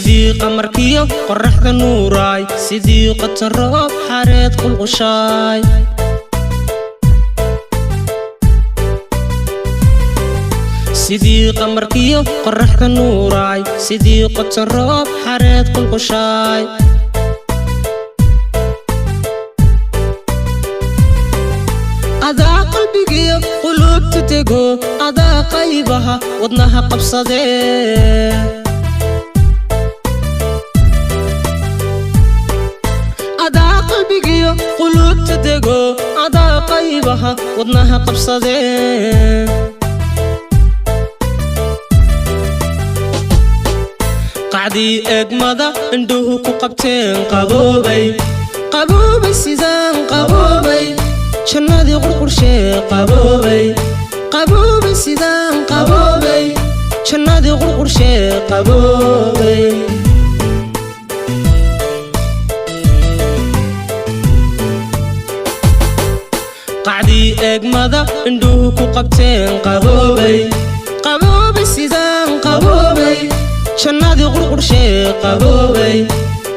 Sidii qamarkiyo qorraxda nuuraay, sidii qotan roob xareed qulqushaay. Sidii qamarkiyo qorraxda nuuraay, sidii qotan roob xareed qulqushaay. Adaa qalbigiyo quluubta tego, adaa qaybaha wadnaha qabsadee. Adaa qalbigiyo quluubta dego, adaa qaybaha wadnaha qabsadee. Qacdii eegmada indhuhu ku qabteen qaboobay, qaboobay sidaan qaboobay, jannadii qurqurshee qaboobay, qaboobay sidaan qaboobay, jannadii qurqurshee qaboobay. Qacdii eegmada indhuhu ku qabteen qaboobay, qaboobay sidaan qaboobay, jannadii qurqurshee qaboobay,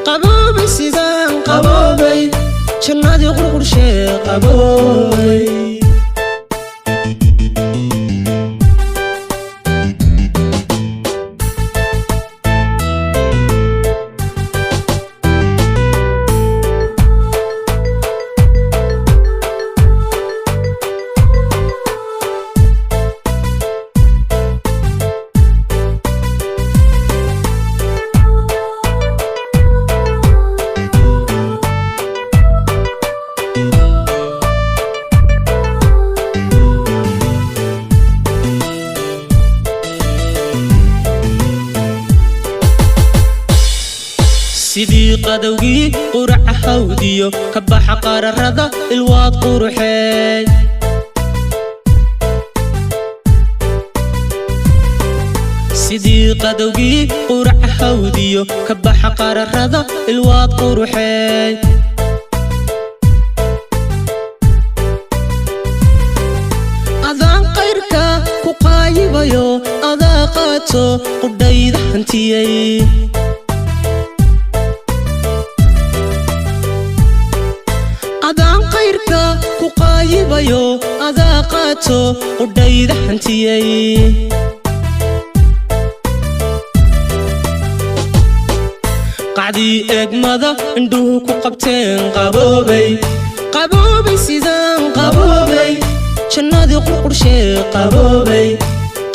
qaboobay sidaan qaboobay, jannadii qurqurshee qaboobay. Sidii qadowgii quraca hawdiyo ka baxa qararada ilwaad quruxeey. Sidii qadowgii quraca hawdiyo ka baxa qararada ilwaad quruxeey. Adaan qayrka ku qaayibayo, adaa qaato qudhayda hantiyey. Adaan qayrka ku qaayibayo, adaa qaato qudhayda hantiyey. Qacdii eegmada indhuhu ku qabteen qaboobay, qaboobay sidaan qaboobay, jannadii qurqurshee qaboobay,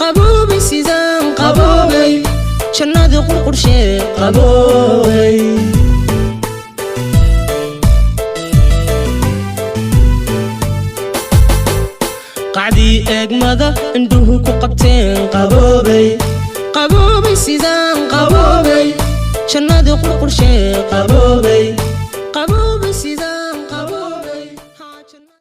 qaboobay sidaan qaboobay, jannadii qurqurshee qaboobay. Qacdii eegmada indhuhu ku qabteen qaboobay, qaboobay sidaan qaboobay, jannadii qurqurshee qaboobay.